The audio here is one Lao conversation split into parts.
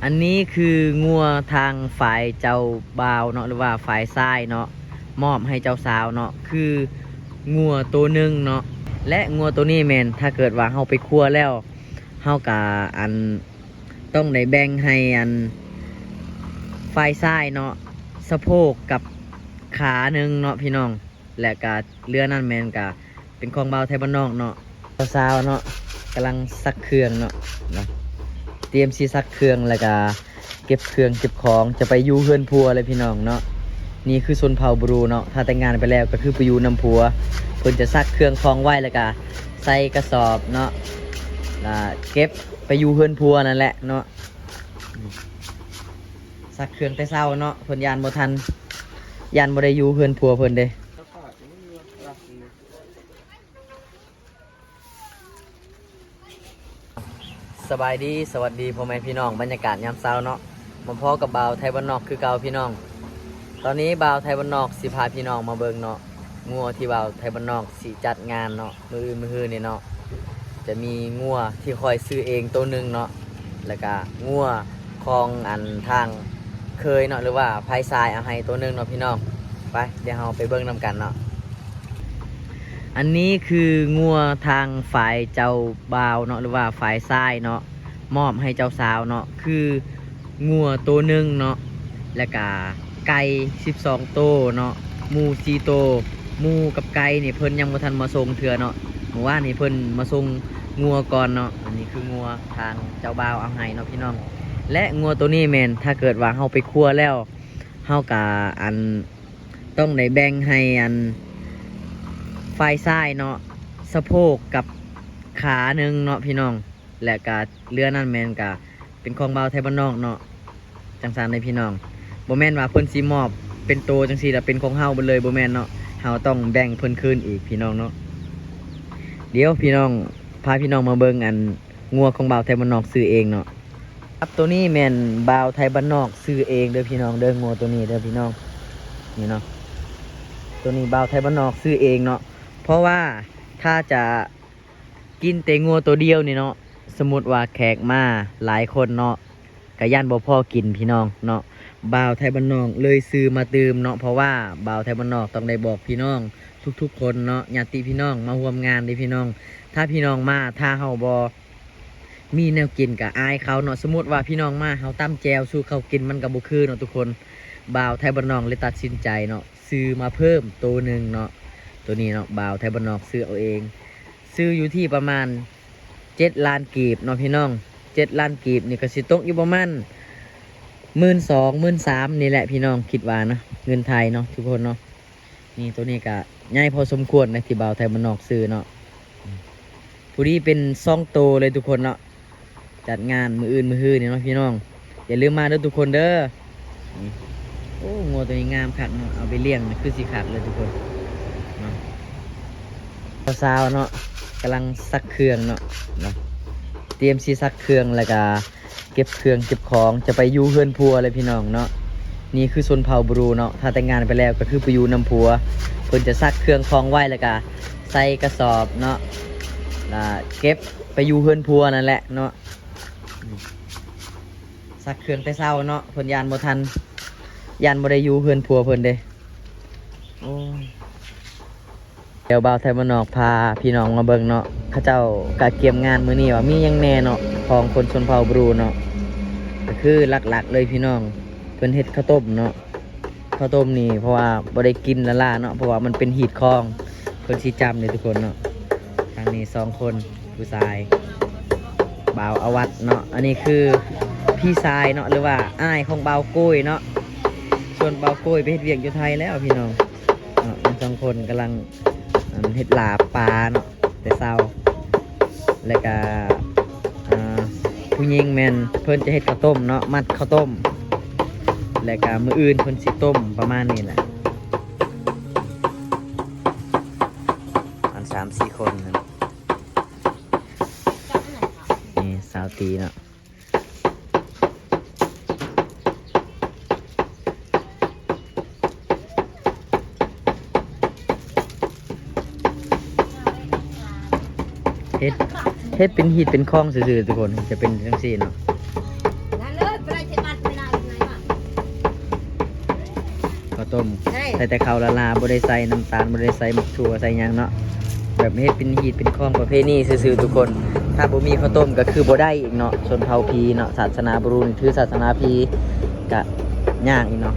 ອັນນີ້ຄືງົວທາງຝ່າຍເຈົ້າບ່າວເນາະ ຫຼືວ່າຝ່າຍຊາຍເນາະ ມອບໃຫ້ເຈົ້າສາວເນາະ ຄືງົວໂຕໜຶ່ງເນາະ ແລະ ງົວໂຕນີ້ແມ່ນ ຖ້າເກີດວ່າເຮົາໄປຄົວແລ້ວ ເຮົາກະ ອັນ ຕ້ອງໄດ້ແບ່ງໃຫ້ ອັນ ຝ່າຍຊາຍເນາະ ສະໂພກກັບຂາໜຶ່ງເນາະພີ່ນ້ອງ. ແລະກະເຫຼືອນັ້ນແມ່ນກະເປັນຂອງບ່າວໄທບ້ານນອກເນາະ. ສາວໆເນາະ ກຳລັງຊັກເຄື່ອງເນາະ ເນາະ ຕຽມຊິຊັກເຄື່ອງ ແລະກະເກັບເຄື່ອງເກັບຂອງ ຈະໄປຢູ່ເຮືອນຜົວເລີຍພີ່ນ້ອງເນາະ. ນີ້ຄືຊົນເຜົ່າບຣູເນາະ ຖ້າແຕ່ງງານໄປແລ້ວກະຄືໄປຢູ່ນຳຜົວ ເພິ່ນຈະຊັກເຄື່ອງຂອງໄວ້ ແລະກະໃສ່ກະສອບເນາະ ລະເກັບໄປຢູ່ເຮືອນຜົວນັ້ນແຫຼະເນາະ. ຊັກເຄື່ອງແຕ່ເຊົ້າເນາະ ເພິ່ນຢ້ານບໍ່ທັນ ຢ້ານບໍ່ໄດ້ຢູ່ເຮືອນຜົວເພິ່ນເດ້. ສະບາຍດີ ສະຫວັດດີພໍ່ແມ່ພີ່ນ້ອງ ບັນຍາກາດຍາມເຊົ້າເນາະ ມາພໍ້ກັບບ່າວໄທບ້ານນອກຄືເກົ່າພີ່ນ້ອງ. ຕອນນີ້ບ່າວໄທບ້ານນອກຊິພາພີ່ນ້ອງມາເບິ່ງເນາະ ງົວທີ່ບ່າວໄທບ້ານນອກຊິຈັດງານເນາະ ມື້ອື່ນມື້ຮືນີ້ເນາະ. ຈະມີງົວທີ່ຂ້ອຍຊື້ເອງໂຕໜຶ່ງເນາະ ແລ້ວກະງົວຂອງອັນທາງເຄີຍເນາະ ຫຼືວ່າຝ່າຍຊາຍເອົາໃຫ້ໂຕໜຶ່ງເນາະພີ່ນ້ອງ. ໄປ ດຽວເຮົາໄປເບິ່ງນຳກັນເນາະ. ອັນນີ້ຄືງົວທາງຝ່າຍເຈົ້າບ່າວເນາະ ຫຼືວ່າຝ່າຍຊາຍເນາະ ມອບໃຫ້ເຈົ້າສາວເນາະ ຄືງົວໂຕໜຶ່ງເນາະ ແລ້ວກະໄກ່ສິບສອງໂຕເນາະ ໝູສີ່ໂຕ. ໝູກັບໄກ່ນີ້ເພິ່ນຍັງບໍ່ທັນມາສົ່ງເທື່ອເນາະ ມື້ວານນີ້ເພິ່ນມາສົ່ງງົວກ່ອນເນາະ. ອັນນີ້ຄືງົວທາງເຈົ້າບ່າວເອົາໃຫ້ເນາະພີ່ນ້ອງ ແລະງົວໂຕນີ້ແມ່ນ ຖ້າເກີດວ່າເຮົາໄປຄົວແລ້ວ ເຮົາກະ ອັນ ຕ້ອງໄດ້ແບ່ງໃຫ້ ອັນ ຝ່າຍຊາຍເນາະ ສະໂພກກັບຂາໜຶ່ງເນາະພີ່ນ້ອງ ແລະກະເຫຼືອນັ້ນແມ່ນກະເປັນຂອງບ່າວໄທບ້ານນອກເນາະ. ຈັ່ງຊັ້ນເດ້ພີ່ນ້ອງ ບໍ່ແມ່ນວ່າເພິ່ນຊິມອບເປັນໂຕຈັ່ງຊີ້ລະເປັນຂອງເຮົາເບິດເລີຍ ບໍ່ແມ່ນເນາະ ເຮົາຕ້ອງແບ່ງເພິ່ນຄືນອີກພີ່ນ້ອງເນາະ. ດຽວພີ່ນ້ອງ ພາພີ່ນ້ອງມາເບິ່ງອັນ ງົວຂອງບ່າວໄທບ້ານນອກຊື້ເອງເນາະ. ຄັບ ໂຕນີ້ແມ່ນບ່າວໄທບ້ານນອກຊື້ເອງເດີພີ່ນ້ອງເດີ ງົວໂຕນີ້ເດີພີ່ນ້ອງ ນີ້ເນາະ ໂຕນີ້ບ່າວໄທບ້ານນອກຊື້ເອງເນາະ. ເພາະວ່າຖ້າຈະກິນແຕ່ງົວໂຕດຽວນີ້ເນາະ ສົມມຸດວ່າແຂກມາຫຼາຍຄົນເນາະ ກະຢ້ານບໍ່ພໍກິນພີ່ນ້ອງເນາະ. ບ່າວໄທບ້ານນອກເລີຍຊື້ມາຕື່ມເນາະ ເພາະວ່າບ່າວໄທບ້ານນອກຕ້ອງໄດ້ບອກພີ່ນ້ອງທຸກໆຄົນເນາະ ຍາດຕິພີ່ນ້ອງມາຮ່ວມງານເດ້ພີ່ນ້ອງ. ຖ້າພີ່ນ້ອງມາ ຖ້າເຮົາບໍ່ ມີແນວກິນກະອາຍເຂົາເນາະ ສົມມຸດວ່າພີ່ນ້ອງມາ ເຮົາຕຳແຈ່ວສູ່ເຂົາກິນ ມັນກະບໍ່ຄືເນາະທຸກຄົນ. ບ່າວໄທບ້ານນອກເລີຍຕັດສິນໃຈເນາະ ຊື້ມາເພີ່ມໂຕໜຶ່ງເນາະ. ໂຕນີ້ເນາະ ບ່າວໄທບ້ານນອກຊື້ເອົາເອງ ຊື້ຢູ່ທີ່ປະມານເຈັດລ້ານກີບເນາະພີ່ນ້ອງ. ເຈັດລ້ານກີບນີ້ກະຊິຕົກຢູ່ປະມານໝື່ນສອງ ໝື່ນສາມນີ້ແຫຼະພີ່ນ້ອງ ຄິດວ່ານະ ເງິນໄທເນາະທຸກຄົນເນາະ. ນີ້ ໂຕນີ້ກະໃຫຍ່ພໍສົມຄວນເດ້ ທີ່ບ່າວໄທບ້ານນອກຊື້ເນາະ ພໍດີເປັນສອງໂຕເລີຍທຸກຄົນເນາະ. ຈັດງານມື້ອື່ນມື້ຮືນີ້ເນາະພີ່ນ້ອງ ຢ່າລືມມາເດີທຸກຄົນເດີ. ນີ້ ໂອ້ ງົວໂຕນີ້ງາມຄັກເນາະ ເອົາໄປລ້ຽງນີ້ຄືຊິຄັກເລີຍທຸກຄົນເນາະ. ສາວໆເນາະ ກຳລັງຊັກເຄື່ອງເນາະ ເນາະ ຕຽມຊິຊັກເຄື່ອງ ແລ້ວກະ ເກັບເຄື່ອງເກັບຂອງ ຈະໄປຢູ່ເຮືອນຜົວເລີຍພີ່ນ້ອງເນາະ. ນີ້ຄືຊົນເຜົ່າບຣູເນາະ ຖ້າແຕ່ງງານໄປແລ້ວກະຄືໄປຢູ່ນຳຜົວ ເພິ່ນຈະຊັກເຄື່ອງຂອງໄວ້ ແລ້ວກະໃສ່ກະສອບເນາະ ລະເກັບໄປຢູ່ເຮືອນຜົວນັ້ນແຫຼະເນາະ. ຊັກເຄື່ອງແຕ່ເຊົ້າເນາະ ເພິ່ນຢ້ານບໍ່ທັນ ຢ້ານບໍ່ໄດ້ຢູ່ເຮືອນຜົວເພິ່ນເດ້. ໂອ້ຍ ດຽວບ່າວໄທບ້ານນອກພາພີ່ນ້ອງມາເບິ່ງເນາະ ເຂົາເຈົ້າກະກຽມງານມື້ນີ້ວ່າມີຫຍັງແດ່ເນາະ ຂອງຄົນຊົນເຜົ່າບຣູເນາະ ກະຄືຫຼັກໆເລີຍພີ່ນ້ອງ ເພິ່ນເຮັດເຂົ້າຕົ້ມເນາະ. ເຂົ້າຕົ້ມນີ້ ເພາະວ່າບໍ່ໄດ້ກິນລ້າໆເນາະ ເພາະວ່າມັນເປັນຮີດຄອງ ເພິ່ນຊິຈຳເດ້ທຸກຄົນເນາະ. ທາງນີ້ສອງຄົນ ຜູ້ຊາຍ ບ່າວອາວັດເນາະ ອັນນີ້ຄືພີ່ຊາຍເນາະ ຫຼືວ່າອ້າຍຂອງບ່າວໂກ້ຍເນາະ. ສ່ວນບ່າວໂກ້ຍໄປເຮັດວຽກຢູ່ໄທແລ້ວພີ່ນ້ອງເນາະ. ທັງສອງຄົນກຳລັງ ອັນ ເຮັດລາບປາເນາະ ແຕ່ເຊົ້າ ແລ້ວກະ ອ່າ ຜູ້ຍິງແມ່ນເພິ່ນຈະເຮັດເຂົ້າຕົ້ມເນາະ ມັດເຂົ້າຕົ້ມ ແລ້ວກະມື້ອື່ນເພິ່ນຊິຕົ້ມ ປະມານນີ້ແຫຼະ ອັນ ສາມສີ່ຄົນນັ້ນ. ນີ້ສາວຕີເນາະ ເຮັດ ເຮັດເປັນຮີດເປັນຄອງຊື່ໆ ທຸກຄົນ ຈະເປັນຈັ່ງຊີ້ເນາະ. ຕົ້ມ ໃສ່ແຕ່ເຂົ້າລ້າໆ ບໍ່ໄດ້ໃສ່ນ້ຳຕານ ບໍ່ໄດ້ໃສ່ໝາກຖົ່ວໃສ່ຫຍັງເນາະ ແບບເຮັດເປັນຮີດເປັນຄອງປະເພນີຊື່ໆ ທຸກຄົນ. ຖ້າບໍ່ມີເຂົ້າຕົ້ມກໍຄືບໍ່ໄດ້ອີກເນາະ ຊົນເຜົ່າຜີເນາະ ສາສະໜາບຣູນີ້ຖືສາສະໜາຜີ ກະຍາກອີກເນາະ.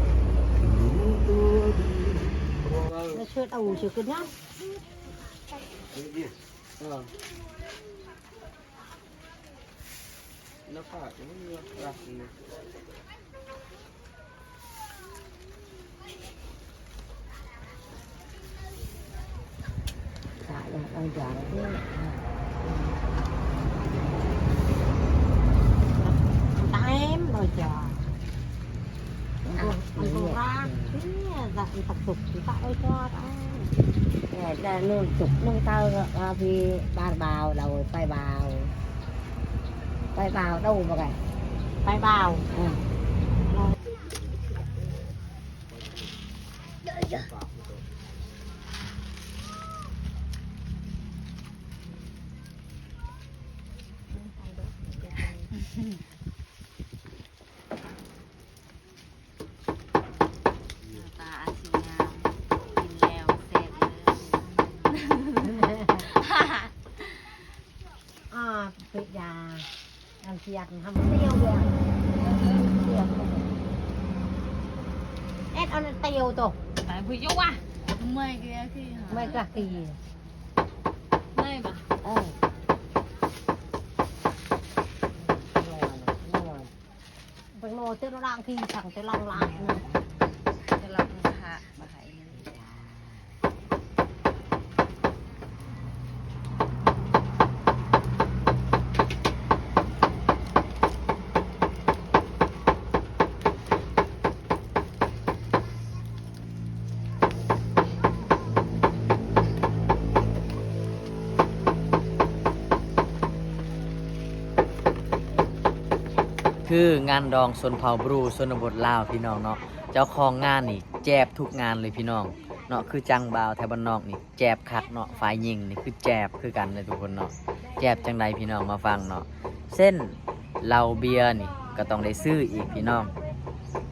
ຕາອັນສວຍງາມ ກິນແລ້ວແຊບເລີຍ. ອາ ເປັດຢາ ອັນສຽດທຳຕຽວເດ ຕຽວ ເອັດອັນຕຽວໂຕ ໄປຜູ້ຢູ່ວະ ເມື່ອຍເກືອຄື ເມື່ອຍກະກີ ເມື່ອຍບະ ເອີ ເປັນໂນເຕັດລາງທີ່ສັ່ງແຕ່ລາງລາງ ແຕ່ລາງພະມາໃຫ້. ຄືງານດອງຊົນເຜົ່າບຣູ ຊົນນະບົດລາວ ພີ່ນ້ອງເນາະ ເຈົ້າຂອງງານນີ້ແຈບທຸກງານເລີຍພີ່ນ້ອງເນາະ ຄືຈັ່ງບ່າວໄທບ້ານນອກນີ້ ແຈບຄັກເນາະ ຝ່າຍຍິງນີ້ຄືແຈບຄືກັນເລີຍທຸກຄົນເນາະ. ແຈບຈັ່ງໃດພີ່ນ້ອງມາຟັງເນາະ ເຊັ່ນ ເຫຼົ້າເບຍນີ້ກໍຕ້ອງໄດ້ຊື້ອີກພີ່ນ້ອງ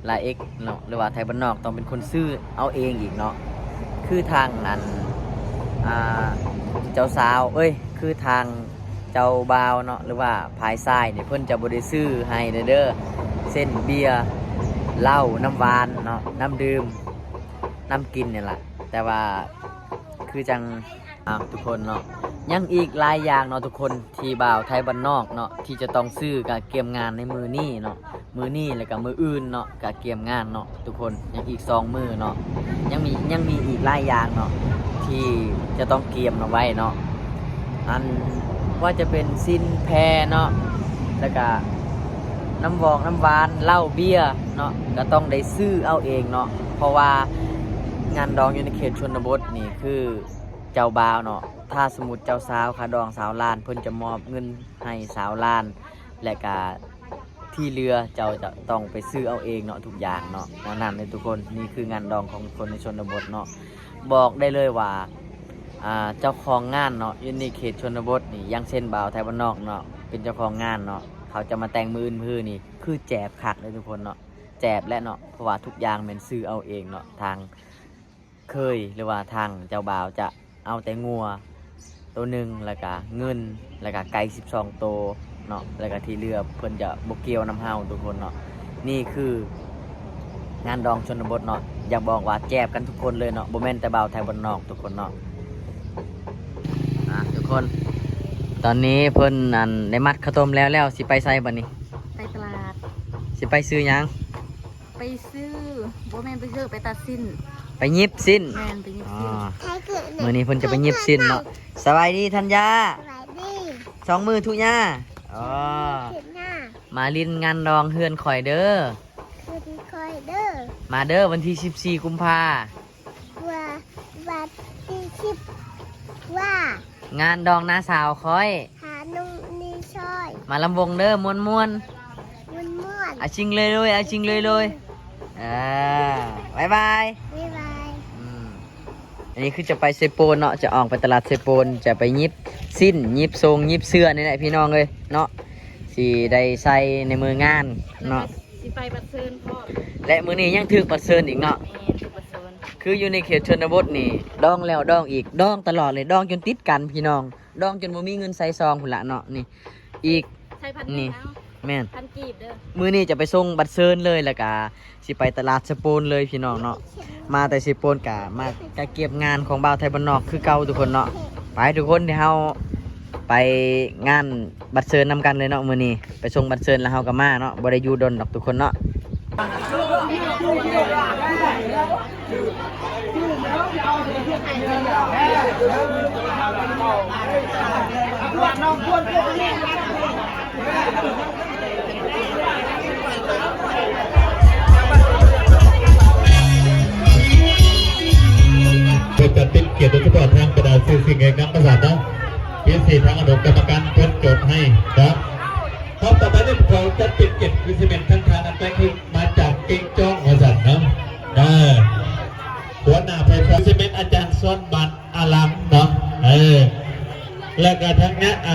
ລາເອັກເນາະ ຫຼືວ່າໄທບ້ານນອກຕ້ອງເປັນຄົນຊື້ເອົາເອງອີກເນາະ. ຄືທາງອັນ ອ່າ ເຈົ້າສາວ ເອີຍ ຄືທາງເຈົ້າບ່າວເນາະ ຫຼືວ່າຝ່າຍຊາຍນີ້ ເພິ່ນຈະບໍ່ໄດ້ຊື້ໃຫ້ເດີ ເຊັ່ນ ເບຍ ເຫຼົ້າ ນ້ຳຫວານເນາະ ນ້ຳດື່ມ ນ້ຳກິນນີ້ລະ ແຕ່ວ່າ ຄືຈັ່ງ ອ່າ ທຸກຄົນເນາະ ຍັງອີກຫຼາຍຢ່າງເນາະທຸກຄົນ ທີ່ບ່າວໄທບ້ານນອກເນາະ ທີ່ຈະຕ້ອງຊື້ກະກຽມງານໃນມື້ນີ້ເນາະ ມື້ນີ້ ແລ້ວກະມື້ອື່ນເນາະ ກະກຽມງານເນາະທຸກຄົນ ຍັງອີກສອງມື້ເນາະ ຍັງມີ ຍັງມີອີກຫຼາຍຢ່າງເນາະ ທີ່ຈະຕ້ອງກຽມເອົາໄວ້ເນາະ ອັນວ່າຈະເປັນຊີ້ນແພເນາະ ແລ້ວກະນ້ຳວອກ ນ້ຳຫວານ ເຫຼົ້າ ເບຍເນາະ ກະຕ້ອງໄດ້ຊື້ເອົາເອງເນາະ ເພາະວ່າງານດອງຢູ່ໃນເຂດຊົນນະບົດນີ້ ຄື ເຈົ້າບ່າວເນາະ ຖ້າສົມມຸດເຈົ້າສາວ ຄ່າດອງຊາວລ້ານ ເພິ່ນຈະມອບເງິນໃຫ້ຊາວລ້ານ ແລະກະທີ່ເຫຼືອເຈົ້າຈະຕ້ອງໄປຊື້ເອົາເອງເນາະ ທຸກຢ່າງເນາະ ແນວນັ້ນເດີທຸກຄົນ. ນີ້ຄືງານດອງຂອງຄົນໃນຊົນນະບົດເນາະ ບອກໄດ້ເລີຍວ່າ ອ່າ ເຈົ້າຂອງງານເນາະ ຢູ່ໃນເຂດຊົນນະບົດນີ້ ຢ່າງເຊັ່ນ ບ່າວໄທບ້ານນອກເນາະ ເປັນເຈົ້າຂອງງານເນາະ ເຂົາຈະມາແຕ່ງມື້ອື່ນມື້ຮືນີ້ ຄືແຈບຄັກເລີຍທຸກຄົນເນາະ ແຈບແຫຼະເນາະ ເພາະວ່າທຸກຢ່າງແມ່ນຊື້ເອົາເອງເນາະ ທາງ ເຄີຍ ຫຼືວ່າທາງເຈົ້າບ່າວຈະເອົາແຕ່ງົວໂຕໜຶ່ງ ແລ້ວກະເງິນ ແລ້ວກະໄກ່ສິບສອງໂຕເນາະ ແລ້ວກະທີ່ເຫຼືອເພິ່ນຈະບໍ່ກ່ຽວນຳເຮົາທຸກຄົນເນາະ. ນີ້ຄືງານດອງຊົນນະບົດເນາະ ຢາກບອກວ່າແຈບກັນທຸກຄົນເລີຍເນາະ ບໍ່ແມ່ນແຕ່ບ່າວໄທບ້ານນອກທຸກຄົນເນາະ. ອ່າ ທຸກຄົນ ຕອນນີ້ເພິ່ນ ອັນ ໄດ້ມັດເຂົ້າຕົ້ມແລ້ວ ແລ້ວຊິໄປໃສບັດນີ້? ໄປຕະຫຼາດ. ຊິໄປຊື້ຫຍັງ? ໄປຊື້ ບໍ່ແມ່ນໄປຊື້ ໄປຕັດສິ້ນ ໄປຫຍິບສິ້ນ. ແມ່ນ ໄປຫຍິບສິ້ນ. ອໍ ມື້ນີ້ເພິ່ນຈະໄປຫຍິບສິ້ນເນາະ. ສະບາຍດີທັນຍາ. ສະບາຍດີ. ສອງມືທຸຍາ. ອໍ ສອງມືທຸຍາ. ມາຫຼິ້ນງານດອງເຮືອນຂ້ອຍເດີ ເຮືອນຂ້ອຍເດີ. ມາເດີ ວັນທີສິບສີ່ ກຸມພາ. ວ່າ ວັນທີສິບ ວ່າ ງານດອງນ້າສາວຂ້ອຍ ຫາໜຸ່ມນີຊອຍ ມາລຳວົງເດີ ມ່ວນໆ ມ່ວນໆ ອາຊິງເລີຍໆ ອາຊິງເລີຍໆ. ເອີ ບາຍບາຍ ບາຍບາຍ. ອືມ ອັນນີ້ຄືຈະໄປເຊໂປນເນາະ ຈະອອກໄປຕະຫຼາດເຊໂປນ ຈະໄປຫຍິບສິ້ນ ຫຍິບຊົງ ຫຍິບເສື້ອນີ້ແຫຼະ ພີ່ນ້ອງເອີຍເນາະ ຊິໄດ້ໃສ່ໃນມື້ງານເນາະ. ຊິໄປບັດເຊີນພ້ອມ ແລະ ມື້ນີ້ຍັງຖືກບັດເຊີນອີກເນາະ. ແມ່ນ ຖືກບັດເຊີນ. ຄືຢູ່ໃນເຂດຊົນນະບົດນີ້ ດອງແລ້ວດອງອີກ ດອງຕະຫຼອດເລີຍ ດອງຈົນຕິດກັນພີ່ນ້ອງ ດອງຈົນບໍ່ມີເງິນໃສ່ຊອງພຸ້ນລະເນາະ. ນີ້ອີກ ໃຊ້ພັນ ນີ້ ເງິນເອົາ ແມ່ນ ພັນກີບເດີ. ມື້ນີ້ຈະໄປສົ່ງບັດເຊີນເລີຍ ແລ້ວກະຊິໄປຕະຫຼາດເຊໂປນເລີຍພີ່ນ້ອງເນາະ. ມາແຕ່ເຊໂປນກະມາກະເກັບງານຂອງບ່າວໄທບ້ານນອກຄືເກົ່າທຸກຄົນເນາະ. ໄປທຸກຄົນ ດຽວເຮົາໄປງານບັດເຊີນນຳກັນເລີຍເນາະມື້ນີ້. ໄປສົ່ງບັດເຊີນແລ້ວເຮົາກໍມາເນາະ ບໍ່ໄດ້ຢູ່ດົນດອກທຸກຄົນເນາະ. ເພື່ອຈັດເປັນກຽດໂດຍສະເພາະທາງບັນດາຊື່ສຽງແຫ່ງນຳມາສັນເນາະ ພິເສດທາງອະນຸກຳມະການເພິ່ນຈົດໃຫ້ເນາະ. ຮອບຕໍ່ໄປນີ້ເຂົາຈັດເປັນກຽດຄືຊິແມ່ນທ່ານທານອັນແປງຄືມາຈາກເກັງຈ້ອງວ່າຊັ້ນເນາະ. ເອີ ຫົວໜ້າໄຟຟ້າຊິແມ່ນອາຈານສອນບານອາລາມເນາະ. ເອີ ແລ້ວກະທາງເນີ້ຍໄອ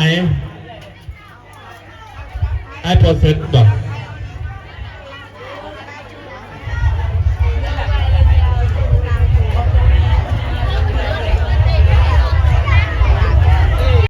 ອ້າຍພໍ່ເສິນບໍ?